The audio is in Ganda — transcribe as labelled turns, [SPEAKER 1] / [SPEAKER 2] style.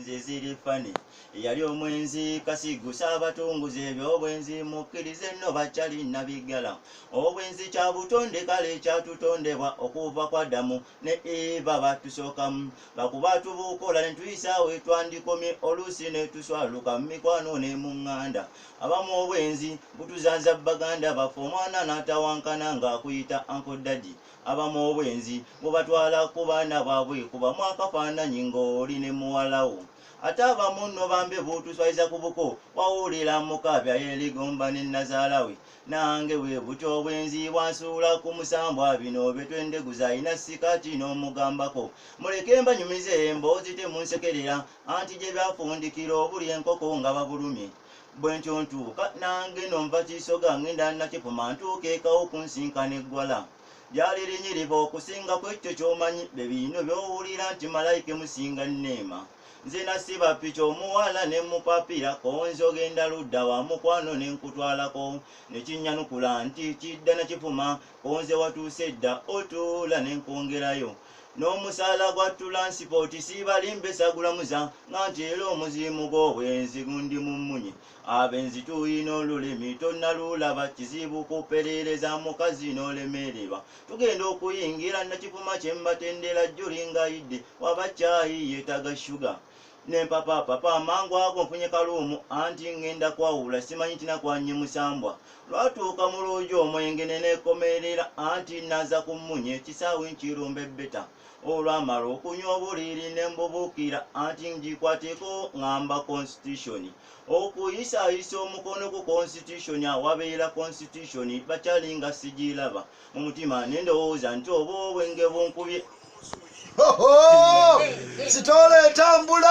[SPEAKER 1] nze ziri fani. Eyali omwenzi kasigusa abatunguza ebyobwenzi, mukkirize nno bakyali nabiggala. Obwenzi kya butonde kale kyatutondebwa okuva kwa Adamu ne Eva batusookamu. Lwakuba tubukola ne tuyisaawo etwandikomye, oluusi ne tuswaluka mu mikwano ne mu ŋŋanda. Abamu obwenzi butuzaaza baganda baffe, omwana n'atawankana ng'akuyita Uncle Daddy. Abamu obwenzi bubatwala ku baana baabwe, kubamu akafaananyi ng'oli ne muwala wo. Ate abamu nno bambi butuswayiza ku buko, wawulira mukaabya yeerigomba ne nnazaala we. Nange bwe butyo obwenzi bwansuula ku musambwa, bino bye twendeguza alina sikaati n'omugambako. Muleke mbanyumize emboozi temunsekerera, anti gye byafundikira obuli enkoko nga babulumye. Bwentyo ntuuka nange no nva Kisoga ngenda Nakifuma, ntuuka ekawo kunsinkana eggwala. Lyali linyirivu okusinga ku ekyo ky'omanyi, bye bino by'owulira nti malayika emusinga nneema. Nze nasiba piki omuwala ne mupapira, konze ogenda ludda wa mukwano ne nkutwalako. Ne kinnyanukula nti kidda Nakifuma, konze watuuse dda otuula ne nkwongerayo. N'omusaala gwa tulansipooti siibalimbe sagulamuza, nga nti era omuzimu gw'obwenzi gundi mu mmunye. Abenzi tuyina olulimi tonnalulaba, kizibu kuperereza mukazi n'olemererwa. Tugenda okuyingira Nakifuma kye mbatendera jjuli ngayidde, waba caayi yeetaaga shuga. Ne mpapapapa amangu ago nfunye kaluumu, anti ngenda kwawula simanyi tinakwanye musambwa. Lwatuuka mu lwogi omwenge ne neekomerera, anti naza ku mmunye ekisaawe nkirumba ebbeta. Olwamala okunywa obuliri ne mbubuukira, anti ngikwateko ngamba constitution. Okuyisaayisa omukono ku constitution awabeera constitution bakyali nga sigiraba. Mu mutima ne ndowooza nti oba obwenge bunkubye.
[SPEAKER 2] Sitoola etambula.